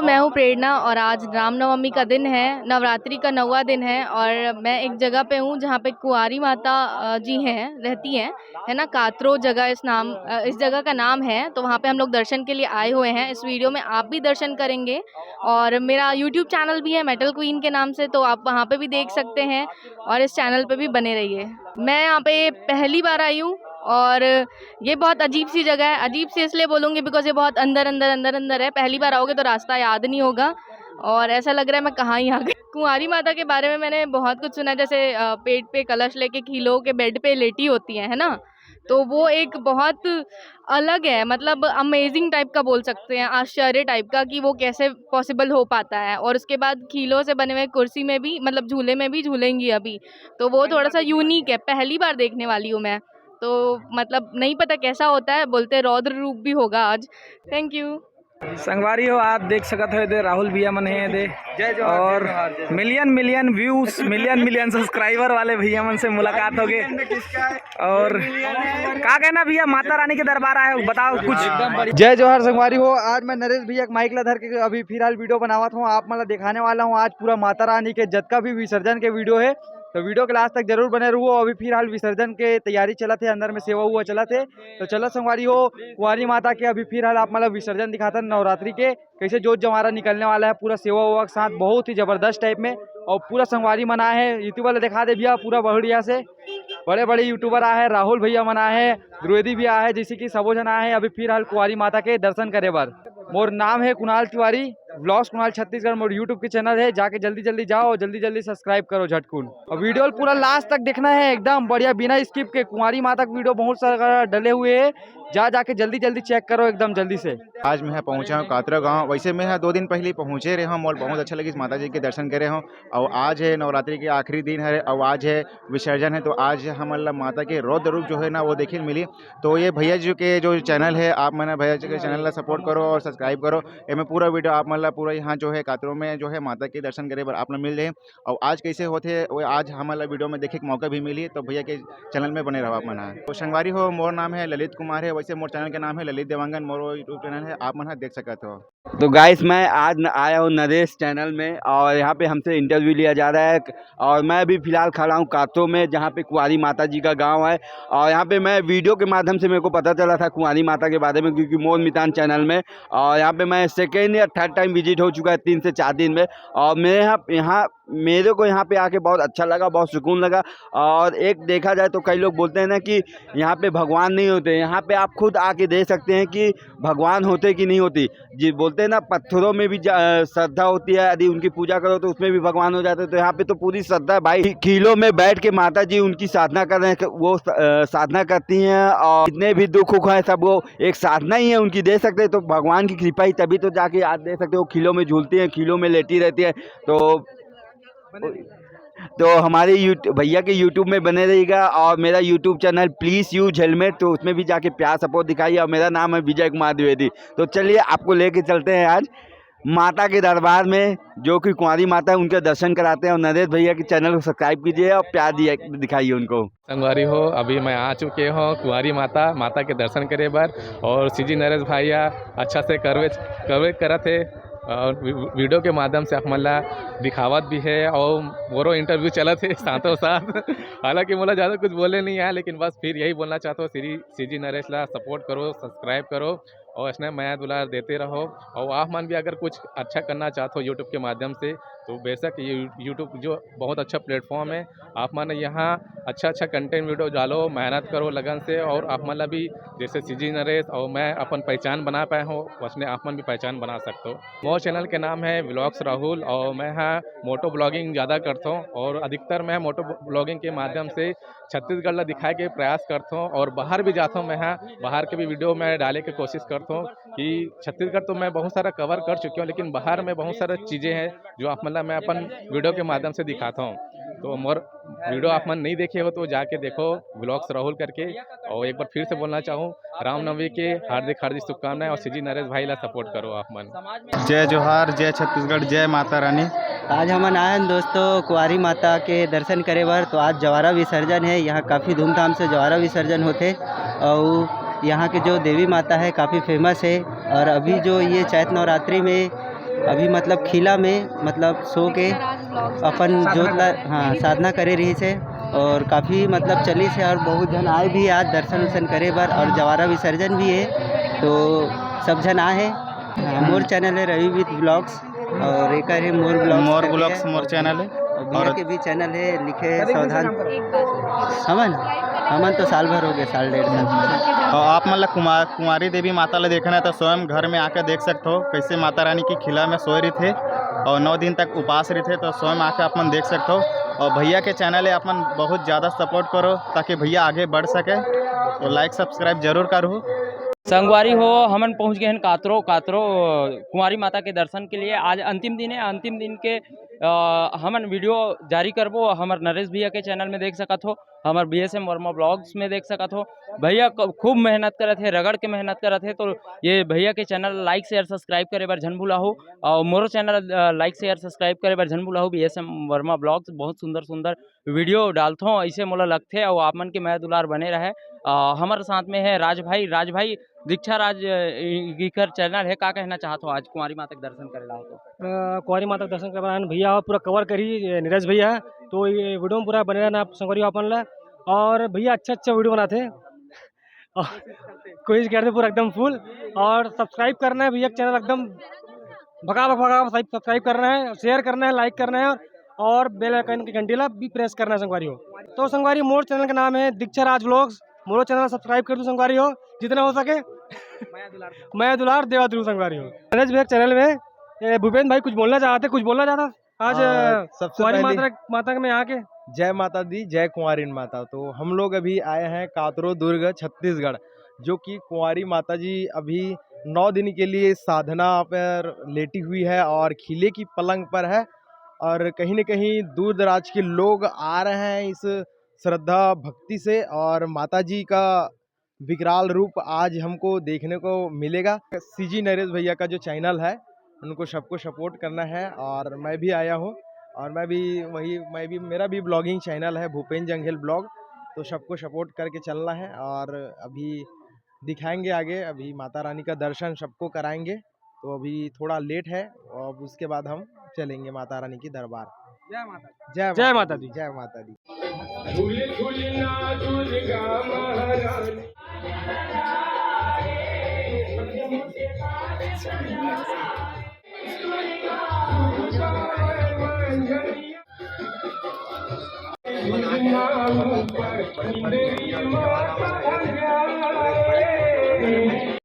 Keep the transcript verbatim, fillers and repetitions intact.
मैं हूँ प्रेरणा और आज रामनवमी का दिन है, नवरात्रि का नौवां दिन है और मैं एक जगह पे हूँ जहाँ पे कुंवारी माता, अ, जी हैं, रहती हैं, है ना, कात्रो जगह इस नाम, अ, इस जगह का नाम है। तो वहाँ पे हम लोग दर्शन के लिए आए हुए हैं। इस वीडियो में आप भी दर्शन करेंगे और मेरा YouTube चैनल भी है मेटल क्वीन के नाम से, तो आप वहाँ पे भी देख सकते हैं और इस चैनल पे भी बने रहिए। मैं यहाँ पे पहली बार आई हूँ और ये बहुत अजीब सी जगह है। अजीब सी इसलिए बोलूँगी because ये बहुत अंदर, अंदर, अंदर, अंदर है। पहली बार आओगे तो रास्ता याद नहीं होगा और ऐसा लग रहा है मैं कहाँ ही आ गई। कुंवारी माता के बारे में मैंने बहुत कुछ सुना है, जैसे, अ, पेट पे कलश लेके खीलों के बेड पे लेटी होती हैं, है ना? तो वो एक बहुत अलग है, मतलब अमेजिंग टाइप का बोल सकते हैं, आश्चर्य टाइप का कि वो कैसे पॉसिबल हो पाता है। और उसके बाद खीलों से बने हुए कुर्सी में भी, मतलब झूले में भी झूलेंगी अभी, तो वो थोड़ा सा यूनिक है, पहली बार देखने वाली हूँ मैं। तो मतलब नहीं पता कैसा होता है, बोलते रौद्र रूप भी होगा आज। Thank you. संगवारी हो, आप देख सकत हो, दे राहुल भैया मन है दे। जय जोहार, और जय जोहार, जय जोहार। Million million views, million million subscriber वाले भैया मन से मुलाकात हो गए। और का कहना भैया, माता रानी के दरबार आए हो, बताओ कुछ। जय जोहार संगवारी हो, आज मैं नरेश भैया के माइक ला धर के अभी फिलहाल वीडियो बनावत हूँ, आप मन ला दिखाने वाला हूँ आज पूरा माता रानी के जतका भी विसर्जन के वीडियो है। तो वीडियो के लास्ट तक जरूर बने रहो। अभी फिलहाल विसर्जन के तैयारी चलत है, अंदर में सेवा हुआ चलत है। तो चलो संगवारी हो, कुंवारी माता के अभी फिलहाल आप मन ला विसर्जन दिखाथन नवरात्रि के, कैसे जोत जवारा निकलने वाला है पूरा सेवा वेवा के साथ, बहुत ही जबरदस्त टाइप में। और पूरा संगवारी मन आए हैं, यूट्यूबर ला दिखा दे भैया पूरा बढ़िया से, बड़े बड़े यूट्यूबर आए हैं, राहुल भैया मन आए हैं, द्विवेदी भी आए हैं, जैसे कि सबो झन आए हैं अभी फिलहाल कुंवारी माता के दर्शन करे बर। मोर नाम है कुणाल तिवारी, व्लॉग्स कुणाल छत्तीसगढ़ मोर यूट्यूब के चैनल है, जाके जल्दी जल्दी जाओ और जल्दी जल्दी सब्सक्राइब करो झटकुन। और वीडियो पूरा लास्ट तक देखना है, एकदम बढ़िया बिना स्किप के। कुंवारी माता के वीडियो बहुत सारा डले हुए है, जा जाके जल्दी जल्दी चेक करो एकदम जल्दी से। आज मैं पहुंचा हूँ कात्रा गांव। वैसे मैं यहाँ दो दिन पहले पहुंचे रहे हूँ और बहुत अच्छा लगिस माता जी के दर्शन करे हूँ। और आज है नवरात्रि के आखिरी दिन है और आज है विसर्जन है, तो आज हमन ला माता के रौद्र रूप जो है ना वो देखे मिली। तो ये भैया जी के जो चैनल है, आप मन भैया जी के चैनल ला सपोर्ट करो और सब्सक्राइब करो। एमे पूरा वीडियो आप मन ला पूरा यहाँ जो है कात्रो में जो है माता के दर्शन करे बर आप ला मिल जाए। और आज कैसे होथे वो आज हमन ला वीडियो में देखे के मौका भी मिली, तो भैया के चैनल में बने रहो आप मन ह। तो संगवारी हो, मोर नाम है ललित कुमार है, वैसे मोर चैनल के नाम है ललित देवांगन, मोर यूट्यूब चैनल है, आप मन ह देख सकत हो। तो गाइस, मैं आज न-, आया हूँ नरेश चैनल में और यहाँ पे हमसे इंटरव्यू लिया जा रहा है। और मैं अभी फिलहाल खड़ा हूँ कातो में, जहाँ पे कुंवारी माता जी का गांव है। और यहाँ पे मैं वीडियो के माध्यम से मेरे को पता चला था कुंवारी माता के बारे में, क्योंकि मोर मितान चैनल में। और यहाँ पे मैं सेकेंड या थर्ड टाइम विजिट हो चुका है तीन से चार दिन में। और मैं यहाँ यहाँ मेरे को यहाँ पे आके बहुत अच्छा लगा, बहुत सुकून लगा। और एक देखा जाए तो कई लोग बोलते हैं ना कि यहाँ पे भगवान नहीं होते, यहाँ पे आप खुद आके देख सकते हैं कि भगवान होते कि नहीं होती। जी, बोलते हैं ना, पत्थरों में भी जा- अ, श्रद्धा होती है, यदि उनकी पूजा करो तो उसमें भी भगवान हो जाते हैं। तो यहाँ पे तो पूरी श्रद्धा है भाई। खीलों में बैठ के माता जी उनकी साधना कर रहे हैं, वो स- अ, साधना करती हैं और जितने भी दुख उख हैं सब वो एक साधना ही है उनकी, दे सकते हैं। तो भगवान की कृपा ही, तभी तो जाके आज दे सकते हो, खीलों में झूलती हैं, खीलों में लेटी रहती है। तो तो हमारे YouTube, भैया के YouTube में बने रहिएगा और मेरा YouTube channel please use helmet, तो उसमें भी जाके प्यार सपोर्ट दिखाइए। और मेरा नाम है विजय कुमार द्विवेदी। तो चलिए, आपको लेके चलते हैं आज माता के दरबार में, जो कि कुंवारी माता है, उनके दर्शन कराते हैं। और नरेश भैया के चैनल को सब्सक्राइब कीजिए और प्यार दिया, दिखाइए उनको। संगवारी हो, अभी मैं आ चुके हूँ कुंवारी माता, माता के दर्शन करे बर। और सीजी नरेश भैया अच्छा से कवरेज, कवरेज करत हे और वी-, वीडियो के माध्यम से आप मन ला दिखावत भी है और मोरो इंटरव्यू चलत है साथों साथ। हालांकि मोला ज़्यादा कुछ बोले नहीं है, लेकिन बस फिर यही बोलना चाहता हूँ, सीजी, सीजी नरेश ला सपोर्ट करो, सब्सक्राइब करो और इसने मया दुलार देते रहो। और आप मन भी अगर कुछ अच्छा करना चाहते हो यूट्यूब के माध्यम से, तो बेशक ये यूट्यूब जो बहुत अच्छा प्लेटफॉर्म है, आप मन यहाँ अच्छा अच्छा कंटेंट वीडियो डालो, मेहनत करो लगन से। और आप मन ला भी जैसे सीजी नरेश और मैं अपन पहचान बना पाए हो, वैसने आप मन भी पहचान बना सकते हो। मोर चैनल के नाम है व्लॉग्स राहुल और मैं हाँ मोटो ब्लॉगिंग ज़्यादा करता हूँ और अधिकतर मैं मोटो ब्लॉगिंग के माध्यम से छत्तीसगढ़ ला दिखाए के प्रयास करता हूँ और बाहर भी जाता हूँ। मैं हाँ बाहर के भी वीडियो मैं डाले के कोशिश करता हूँ कि छत्तीसगढ़ तो मैं बहुत सारा कवर कर चुके हूँ, लेकिन बाहर में बहुत सारा चीज़ें हैं जो आप मन ला मैं अपन वीडियो के माध्यम से दिखाता हूँ। तो मोर वीडियो आप मन नहीं देखे हो तो जाके देखो व्लॉग्स राहुल करके। और एक बार फिर से बोलना चाहूँ, रामनवमी के हार्दिक हार्दिक शुभकामनाएं और सीजी नरेश भाई ला सपोर्ट करो आप मन। जय जोहार, जय छत्तीसगढ़, जय माता रानी। आज हमन आए हन दोस्तों कुंवारी माता के दर्शन करे बर। तो आज जवारा विसर्जन है, यहाँ काफ़ी धूमधाम से जवारा विसर्जन होथे। और यहाँ के जो देवी माता है काफ़ी फेमस है। और अभी जो ये चैत नवरात्रि में अभी मतलब खिला में मतलब सो के अपन जोत ला, हाँ, साधना करे रहिस हे। और काफ़ी मतलब चलिस हे और बहुत झन आए भी आज दर्शन उर्शन करे बर और जवारा विसर्जन भी हे, तो सब झन आए हे। हाँ, मोर चैनल है रवि विद ब्लॉग्स और एकर है मोर ब्लॉग्स मोर करके ब्लॉग्स है। मोर चैनल है। और भैया और के भी चैनल है, लिखे है सावधान। हमन हमन तो साल भर हो गए, साल डेढ़ साल। और आप मन ला कुमार कुंवारी देवी माता ला देखना है तो स्वयं घर में आके देख सकते हो कैसे माता रानी की खिला में सोए रहिथे और नौ दिन तक उपास रहिथे, तो स्वयं आके आप मन देख सकते हो। और भैया के चैनल है, आप मन बहुत ज़्यादा सपोर्ट करो ताकि भैया आगे बढ़ सके, तो लाइक सब्सक्राइब जरूर करो। संगवारी हो, हमन पहुंच गए हैं कातरो। कातरो कुंवारी माता के दर्शन के लिए आज अंतिम दिन है। अंतिम दिन के अ, हमन वीडियो जारी करबो। हमर नरेश भैया के चैनल में देख सकत हो, हमर बी एस एम वर्मा ब्लॉग्स में देख सकत हो। भैया क- खूब मेहनत करत हे, रगड़ के मेहनत करत हे। तो ये भैया के चैनल लाइक शेयर सब्सक्राइब करे बर झन भुलाहू, और मोरो चैनल लाइक शेयर सब्सक्राइब करे बर झन भुलाहू। बी एस एम वर्मा ब्लॉग्स बहुत सुंदर सुंदर वीडियो डालथों, ऐसे मोला लगथे। और आप मन के मया दुलार बने रहे। अ, हमर साथ में है राज भाई। राज भाई, दीक्षा राज, अ, इ- इकर चैनल है, का कहना चाहत हो आज कुंवारी माता के दर्शन करे ला हो तो? अ, कुंवारी माता के दर्शन करे बर आन भैया, पूरा कवर करी, ये नीरज भैया है, तो ये वीडियो में पूरा बने रहना आप संगवारी हो अपन ला। और भैया अच्छा अच्छा वीडियो बनाते हैं और कोशिश करते पूरा एकदम फुल। और सब्सक्राइब करना है भैया के चैनल एकदम भगा भगा भगा सब्सक्राइब करना है, शेयर करना है, लाइक करना है और बेल आइकन की घंटी ला भी प्रेस करना है संगवारी हो। तो संगवारी मोर चैनल का नाम है दीक्षा राज व्लॉग्स। मोरो चैनल सब्सक्राइब कर दू संगवारी हो, जितना हो सके। मया दुलार देवा दुलू संगवारी हो। नरेश भैया के चैनल में ए, भूपेंद्र भाई कुछ बोलना चाहते, कुछ बोलना चाहता आज? हाँ, अ, सबसे कुंवारी पहले माता माता में आके। जय माता दी, जय कुंवारी माता। तो हम लोग अभी आए हैं कातरो दुर्ग छत्तीसगढ़, जो कि कुंवारी माता जी अभी नौ दिन के लिए साधना पर लेटी हुई है और खिले की पलंग पर है। और कहीं ना कहीं दूर दराज के लोग आ रहे हैं इस श्रद्धा भक्ति से और माता जी का विकराल रूप आज हमको देखने को मिलेगा। सी जी नरेश भैया का जो चैनल है, उनको सबको सपोर्ट करना है। और मैं भी आया हूँ और मैं भी वही मैं भी मेरा भी ब्लॉगिंग चैनल है भूपेन जंघेल ब्लॉग, तो सबको सपोर्ट करके चलना है। और अभी दिखाएंगे आगे, अभी माता रानी का दर्शन सबको कराएंगे। तो अभी थोड़ा लेट है, अब उसके बाद हम चलेंगे माता रानी की दरबार। जय माता दी। जय माता दी। जय माता दी।